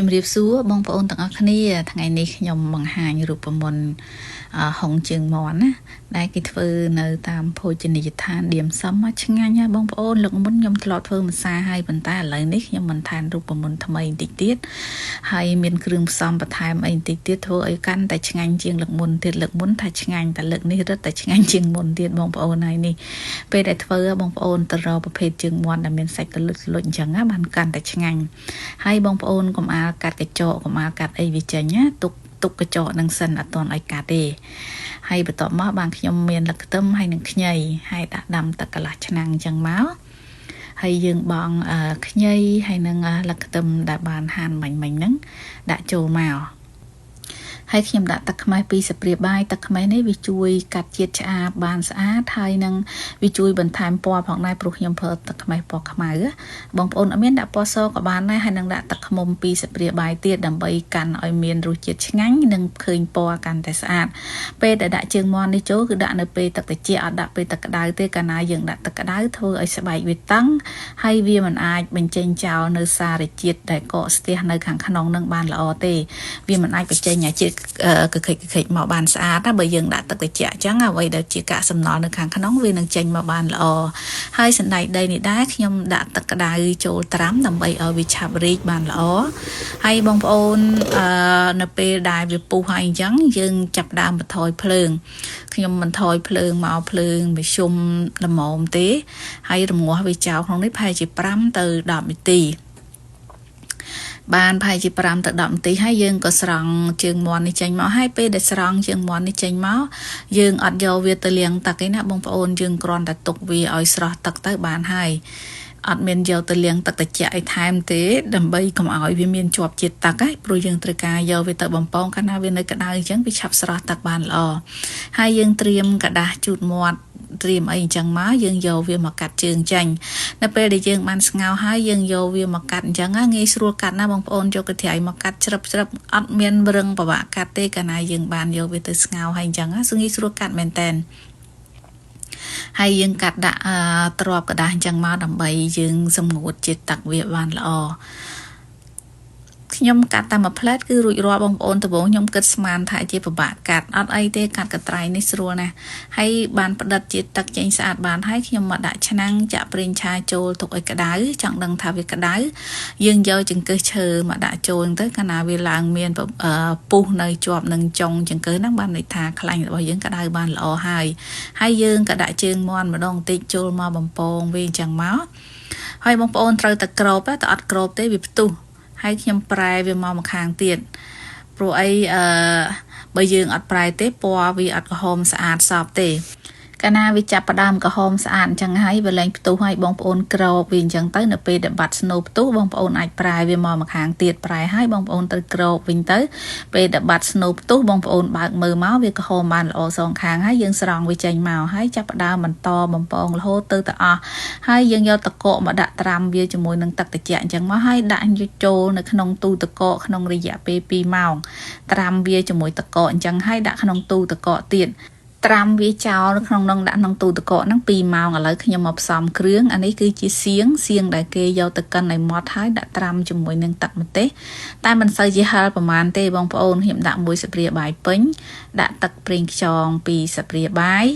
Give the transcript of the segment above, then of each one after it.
ជំរាបសួរបងប្អូនទាំងអស់គ្នាថ្ងៃនេះខ្ញុំបង្ហាញរូបមន្តហុងជើងមាន់ណាដែលគេធ្វើនៅតាមភោជនីយដ្ឋានឌៀមសឹមឆ្ងាញ់ណាបងប្អូនលើកមុនខ្ញុំធ្លាប់ធ្វើម្សាហើយប៉ុន្តែឥឡូវនេះខ្ញុំបន្ថែមរូបមន្តថ្មីបន្តិចទៀតហើយមានគ្រឿងផ្សំបន្ថែមអីបន្តិចទៀតធ្វើឲ្យកាន់តែឆ្ងាញ់ជាងលើកមុនទៀតលើកមុនថាឆ្ងាញ់តែលើកនេះរឹតតែឆ្ងាញ់ជាងមុនទៀតបងប្អូនហើយនេះពេលដែលធ្វើបងប្អូនទៅរកប្រភេទជើងមាន់ដែលមានសាច់ទលុចទលុចអញ្ចឹងណាបានកាន់តែឆ្ងាញ់ហើយបងប្អូនកុំអាលកាត់កញ្ចក់កុំអាលកាត់អីវាចេញណាទុកទុកកញ្ចក់នឹងសិនអត់ទាន់ឲ្យកាត់ទេហើយបន្ទាប់មកបានខ្ញុំមានលឹកខ្ទឹមហើយនឹងខ្ញីហើយដាក់ដាំទឹកកន្លះឆ្នាំងអញ្ចឹងមកហើយយើងបង់ខ្ញីហើយនឹងលឹកខ្ទឹមដែលបានហាន់មិញមិញហ្នឹងដាក់ចូលមកហើយខ្ញុំដាក់ទឹកខ្មេះ2ស្លាបព្រាបាយទឹកខ្មេះនេះវាជួយកាត់ជាតិឆ្អាបបានស្អាតហើយនឹងវាជួយបន្ថែមពណ៌ផងដែរព្រោះខ្ញុំប្រើទឹកខ្មេះពណ៌ខ្មៅបងប្អូនអត់មានដាក់ពណ៌សក៏បានដែរហើយនឹងដាក់ទឹកឃ្មុំ2ស្លាបព្រាបាយទៀតដើម្បីកាន់ឲ្យមានរសជាតិឆ្ងាញ់និងឃើញពណ៌កាន់តែស្អាតពេលដែលដាក់ជើងមាន់នេះចូលគឺដាក់នៅពេលទឹកត្រជាក់អត់ដាក់ពេលទឹកក្តៅទេកាលណាយើងដាក់ទឹកក្តៅធ្វើឲ្យស្បែកវាតឹងហើយវាមិនអាចបញ្ចេញចោលនៅសារជាតិដែលកកស្ទះនៅខាងក្នុងនឹងបានល្អទេវាមិនអាចបញ្ចេញអាជាតិកខិចកខិចមកបានស្អាតណាបើយើងដាក់ទឹកត្រជាក់អញ្ចឹងអ្វីដែលជាកាកសំណល់នៅខាងក្នុងវានឹងចេញមកបានល្អហើយសណ្តែកដីនេះដែរខ្ញុំដាក់ទឹកក្តៅចូលត្រាំដើម្បីឲ្យវាឆាប់រីកបានល្អហើយបងប្អូនអឺនៅពេលដែលវាពុះហើយអញ្ចឹងយើងចាប់ដើមបន្ថយភ្លើងខ្ញុំបន្ថយភ្លើងមកភ្លើងមធ្យមល្មមទេហើយរងាស់វាចោលក្នុងនេះប្រហែលជា5ទៅ10នាទីបានប្រហែលជា5ទៅ10នាទីហើយយើងក៏ស្រង់ជើងមាន់នេះចេញមកហើយពេលដែលស្រង់ជើងមាន់នេះចេញមកយើងអត់យកវាទៅលាងទឹកទេណាបងប្អូនយើងគ្រាន់តែទុកវាឲ្យស្រស់ទឹកទៅបានហើយអត់មានយកទៅលាងទឹកត្រជាក់ឲ្យថែមទេដើម្បីកុំឲ្យវាមានជាប់ជាតិទឹកឯងព្រោះយើងត្រូវការយកវាទៅបំពងកាលណាវានៅក្តៅអញ្ចឹងវាឆាប់ស្រស់ទឹកបានល្អហើយយើងត្រៀមកដាស់ជូតមាត់ត្រៀមអីអញ្ចឹងមកយើងយកវាមកកាត់ជើងចេញនៅពេលដែលយើងបានស្ងោរហើយយើងយកវាមកកាត់អញ្ចឹងងាយស្រួលកាត់ណាបងប្អូនយកកន្ត្រៃមកកាត់ជ្រឹបជ្រឹបអត់មានរឹងពិបាកកាត់ទេកាលណាយើងបានយកវាទៅស្ងោរហើយអញ្ចឹងងាយស្រួលកាត់មែនតើហើយយើងកាត់ដាក់ទ្របกระดาษអញ្ចឹងមកដើម្បីយើងសម្ងួតជាតិទឹកវាបានល្អខ្ញុំកាត់តែមួយផ្លែតគឺរួចរាល់បងប្អូនដំបូងខ្ញុំគិតស្មានថាជាពិបាកកាត់អត់អីទេកាត់កត្រៃនេះស្រួលណាស់ហើយបានផ្ដិតជាតិទឹកចេញស្អាតបានហើយខ្ញុំមកដាក់ឆ្នាំងចាក់ប្រេងឆាចូលទុកឲ្យក្តៅចង់ដឹងថាវាក្តៅយើងយកចង្កឹះឈើមកដាក់ចូលទៅកាលណាវាឡើងមានពុះនៅជាប់នឹងចុងចង្កឹះហ្នឹងបានន័យថាខ្លាញ់របស់យើងក្តៅបានល្អហើយហើយយើងក៏ដាក់ជើងមាន់ម្ដងបន្តិចចូលមកបំពងវាអញ្ចឹងមកហើយបងប្អូនត្រូវតែក្របតែអត់ក្របទេវាផ្ទុះហើយខ្ញុំប្រែវាមកម្ខាងទៀតព្រោះអីអឺបើយើងអត់ប្រែទេពណ៌វាអត់ក្រហមស្អាតសពទេកាលណាវាចាប់ផ្ដើមក្រហមស្អាតអញ្ចឹងហើយវាលែងផ្ទុះហើយបងប្អូនក្របវាអញ្ចឹងទៅនៅពេលដែលបាត់ស្នូផ្ទុះបងប្អូនអាចប្រែវាមកម្ខាងទៀតប្រែហើយបងប្អូនត្រូវក្របវិញទៅពេលដែលបាត់ស្នូផ្ទុះបងប្អូនបើកមើលមកវាក្រហមបានល្អសងខាងហើយយើងស្រង់វាចេញមកហើយចាប់ផ្ដើមបន្តបំពងរហូតទៅទៅអស់ហើយយើងយកតកកមកដាក់ត្រាំវាជាមួយនឹងទឹកត្រជាក់អញ្ចឹងមកហើយដាក់ចូលនៅក្នុងទូទឹកកកក្នុងរយៈពេល2ម៉ោងត្រាំវាជាមួយទឹកកកអញ្ចឹងហើយដាក់ក្នុងទូទឹកកកទៀតត្រាំវាចោលក្នុងនឹងដាក់ក្នុងទូទឹកកកហ្នឹង2ម៉ោងឥឡូវខ្ញុំមកផ្សំគ្រឿងអានេះគឺជាសៀងសៀងដែលគេយកទៅកិនឲ្យម៉ត់ហើយដាក់ត្រាំជាមួយនឹងទឹកម្ទេសតែមិនសូវជាហឹរប្រហែលទេបងប្អូនខ្ញុំដាក់1ស្លាបព្រាបាយពេញដាក់ទឹកប្រេងខ្យង2ស្លាបព្រាបាយ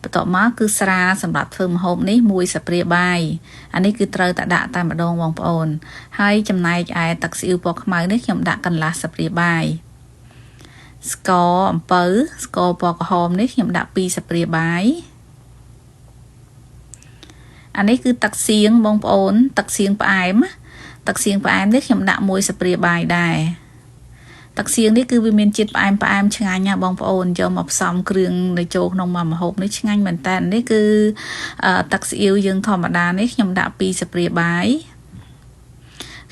បន្ទាប់មកគឺស្រាសម្រាប់ធ្វើម្ហូបនេះ1ស្លាបព្រាបាយអានេះគឺត្រូវតែដាក់តែម្ដងបងប្អូនហើយចំណែកឯទឹកស៊ីអ៊ូវពណ៌ខ្មៅនេះខ្ញុំដាក់កន្លះស្លាបព្រាបាយស្ករអំពៅស្ករពណ៌ក្រហមនេះខ្ញុំដាក់2ស្លាបព្រាបាយអានេះគឺទឹកសៀងបងប្អូនទឹកសៀងផ្អែមទឹកសៀងផ្អែមនេះខ្ញុំដាក់1ស្លាបព្រាបាយដែរទឹកសៀងនេះគឺវាមានជាតិផ្អែមផ្អែមឆ្ងាញ់ណាបងប្អូនយកមកផ្សំគ្រឿងនៅចូលក្នុងមួយម្ហូបនេះឆ្ងាញ់មែនតើនេះគឺទឹកស៊ីអ៊ីវយើងធម្មតានេះខ្ញុំដាក់2ស្លាបព្រាបាយ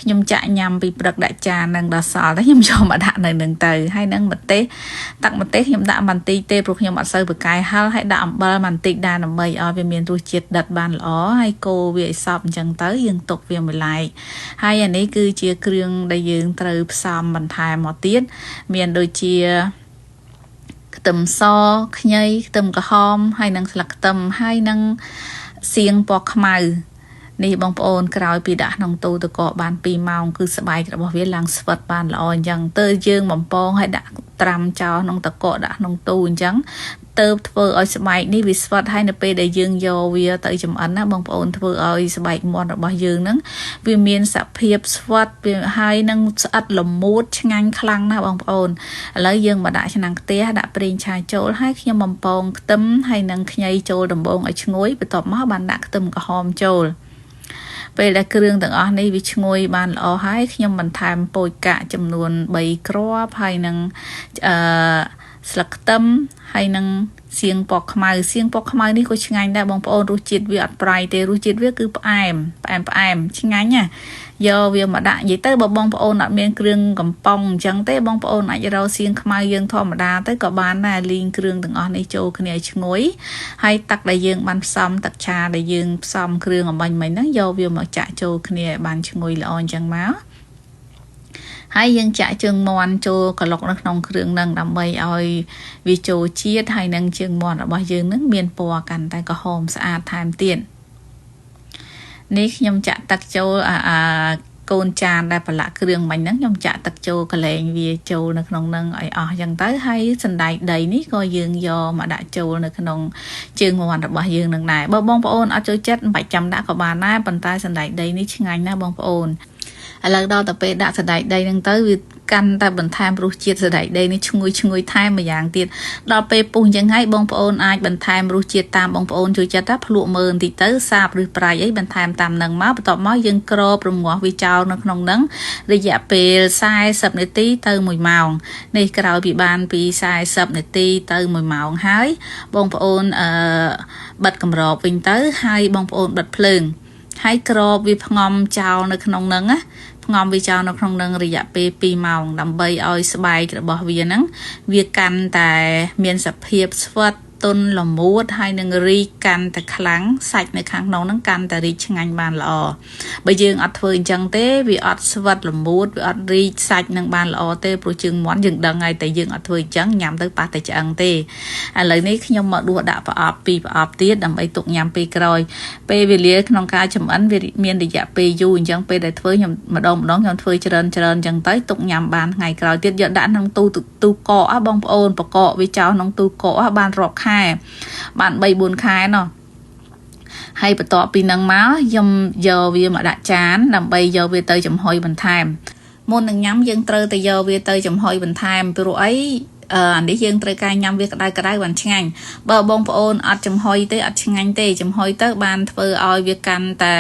ខ្ញុំចាក់ញ៉ាំពីព្រឹកដាក់ចាននឹងដល់សល់តែខ្ញុំយកមកដាក់នៅនឹងទៅហើយនឹងម្ទេសទឹកម្ទេសខ្ញុំដាក់បន្តិចទេព្រោះខ្ញុំអត់សូវប្រកែហឹរហើយដាក់អំបិលបន្តិចដែរដើម្បីឲ្យវាមានរសជាតិដិតបានល្អហើយកូរវាឲ្យសព្វអញ្ចឹងទៅយើងទុកវាមួយឡែកហើយអានេះគឺជាគ្រឿងដែលយើងត្រូវផ្សំបន្ថែមមកទៀតមានដូចជាខ្ទឹមសខ្ញីខ្ទឹមក្រហមហើយនិងស្លឹកខ្ទឹមហើយនិងសៀងពណ៌ខ្មៅ នេះបងប្អូនក្រោយពីដាក់ក្នុងទូទឹកកកបាន2ម៉ោងគឺស្បែករបស់វាឡើងស្វិតបានល្អអញ្ចឹងទៅយើងបំពងឲ្យដាក់ត្រាំចោលក្នុងទឹកកកដាក់ក្នុងទូអញ្ចឹងទៅធ្វើឲ្យស្បែកនេះវាស្វិតហើយនៅពេលដែលយើងយកវាទៅចម្អិនណាបងប្អូនធ្វើឲ្យស្បែកមាន់របស់យើងហ្នឹងវាមានសភាពស្វិតវាហើយនឹងស្អិតល្មួតឆ្ងាញ់ខ្លាំងណាស់បងប្អូនឥឡូវយើងមកដាក់ឆ្នាំងខ្ទះដាក់ប្រេងឆាចូលហើយខ្ញុំបំពងខ្ទឹមហើយនឹងខ្ញីចូលដំបងឲ្យឈ្ងុយបន្ទាប់មកបានដាក់ខ្ទឹមក្រហមចូលពេលដែលគ្រឿងទាំងអស់នេះវាឈ្ងុយបានល្អហើយខ្ញុំបន្ថែមពោចកាក់ចំនួន3គ្រាប់ហើយនឹងអឺស្លឹកខ្ទឹមហើយនឹងសៀងពណ៌ខ្មៅសៀងពណ៌ខ្មៅនេះក៏ឆ្ងាញ់ដែរបងប្អូនរសជាតិវាអត់ប្រៃទេរសជាតិវាគឺផ្អែមផ្អែមផ្អែមឆ្ងាញ់ណាយកវាមកដាក់និយាយទៅបើបងប្អូនអត់មានគ្រឿងកំប៉ុងអញ្ចឹងទេបងប្អូនអាចរកសៀងខ្មៅយើងធម្មតាទៅក៏បានដែរលីងគ្រឿងទាំងអស់នេះចូលគ្នាឲ្យឈ្ងុយហើយទឹកដែលយើងបានផ្សំទឹកឆាដែលយើងផ្សំគ្រឿងអំបញ្ញមិញហ្នឹងយកវាមកចាក់ចូលគ្នាឲ្យបានឈ្ងុយល្អអញ្ចឹងមកហើយយើងចាក់ជើងមាន់ចូលក្លុកនៅក្នុងគ្រឿងនឹងដើម្បីឲ្យវាចូលជាតិហើយនឹងជើងមាន់របស់យើងនឹងមានពណ៌កាន់តែក្រហមស្អាតថែមទៀតនេះខ្ញុំចាក់ទឹកចូលអាអាកូនចានដែលប្រឡាក់គ្រឿងមិញហ្នឹងខ្ញុំចាក់ទឹកចូលកលែងវាចូលនៅក្នុងហ្នឹងឲ្យអស់អញ្ចឹងទៅហើយសណ្តែកដីនេះក៏យើងយកមកដាក់ចូលនៅក្នុងជើងមាន់របស់យើងនឹងដែរបើបងប្អូនអត់ចូលចិត្តមិនបាច់ចាំដាក់ក៏បានដែរប៉ុន្តែសណ្តែកដីនេះឆ្ងាញ់ណាស់បងប្អូនឥឡូវដល់ទៅពេលដាក់សណ្តែកដីហ្នឹងទៅវាកាន់តែបន្ថែមរសជាតិសណ្តែកដីនេះឈ្ងុយឈ្ងុយថែមម្យ៉ាងទៀតដល់ពេលពុះអញ្ចឹងហើយបងប្អូនអាចបន្ថែមរសជាតិតាមបងប្អូនចូលចិត្តថាភ្លក់មើលបន្តិចទៅសាបឬប្រៃអីបន្ថែមតាមនឹងមកបន្ទាប់មកយើងគ្របរងាស់វាចោលនៅក្នុងហ្នឹងរយៈពេល40នាទីទៅ1ម៉ោងនេះក្រោយពីបានពី40នាទីទៅ1ម៉ោងហើយបងប្អូនអឺបិទគម្របវិញទៅហើយបងប្អូនបិទភ្លើងហើយក្របវាផ្ងំចោលនៅក្នុងហ្នឹងណាផ្ងំវាចោលនៅក្នុងនឹងរយៈពេល2ម៉ោងដើម្បីឲ្យស្បែករបស់វាហ្នឹងវាកាន់តែមានសភាពស្វិតទន់ល្មួតហើយនឹងរីកកាន់តែខ្លាំងសាច់នៅខាងក្នុងហ្នឹងកាន់តែរីកឆ្ងាញ់បានល្អបើយើងអត់ធ្វើអញ្ចឹងទេវាអត់ស្វិតល្មួតវាអត់រីកសាច់នឹងបានល្អទេព្រោះជើងមាន់យើងដឹងហើយតែយើងអត់ធ្វើអញ្ចឹងញ៉ាំទៅប៉ះតែឆ្អឹងទេឥឡូវនេះខ្ញុំមកដួសដាក់ប្រអប់ពីរប្រអប់ទៀតដើម្បីទុកញ៉ាំពេលក្រោយពេលវេលាក្នុងការចម្អិនវាមានរយៈពេលយូរអញ្ចឹងពេលដែលធ្វើខ្ញុំម្ដងម្ដងខ្ញុំធ្វើច្រើនច្រើនអញ្ចឹងទៅទុកញ៉ាំបានថ្ងៃក្រោយទៀតយកដាក់ក្នុងទូទូកកបងប្អូនបកកវាចោលក្នុងទូកកបានរាប់ខែបាន3 4ខែណោះហើយបន្ទាប់ពីនឹងមកខ្ញុំយកវាមកដាក់ចានដើម្បីយកវាទៅចំហុយបន្ថែមមុននឹងញ៉ាំយើងត្រូវតែយកវាទៅចំហុយបន្ថែមព្រោះអីអានេះយើងត្រូវការញ៉ាំវាក្តៅក្តៅបានឆ្ងាញ់បើបងប្អូនអត់ចំហុយទេអត់ឆ្ងាញ់ទេចំហុយទៅបានធ្វើឲ្យវាកាន់តែ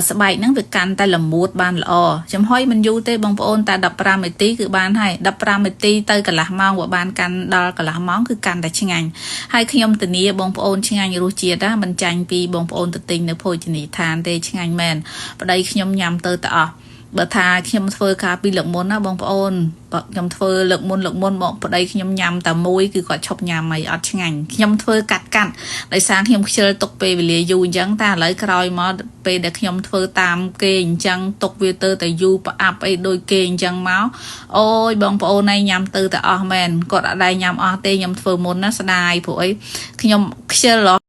ស្បែកហ្នឹងវាកាន់តែល្មួតបានល្អចំហុយមិនយូរទេបងប្អូនតែ15នាទីគឺបានហើយ15នាទីទៅកន្លះម៉ោងបើបានកាន់ដល់កន្លះម៉ោងគឺកាន់តែឆ្ងាញ់ហើយខ្ញុំធានាបងប្អូនឆ្ងាញ់រសជាតិណាមិនចាញ់ពីបងប្អូនទៅទិញនៅភោជនីយដ្ឋានទេឆ្ងាញ់មែនប្តីខ្ញុំញ៉ាំទៅតែអស់បើថាខ្ញុំធ្វើការពីលើកមុនណាបងប្អូនបើខ្ញុំធ្វើលើកមុនលើកមុនបងប្តីខ្ញុំញ៉ាំតែមួយគឺគាត់ឈប់ញ៉ាំហើយអត់ឆ្ងាញ់ខ្ញុំធ្វើកាត់កាត់ដោយសារខ្ញុំខ្ជិលទុកពេលវេលាយូរអញ្ចឹងតែឥឡូវក្រោយមកពេលដែលខ្ញុំធ្វើតាមគេអញ្ចឹងទុកវាទៅតែយូរប្រអាប់អីដូចគេអញ្ចឹងមកអូយបងប្អូនឯងញ៉ាំទៅតែអស់មែនគាត់អត់ដែរញ៉ាំអស់ទេខ្ញុំធ្វើមុនណាស្ដាយព្រោះអីខ្ញុំខ្ជិល។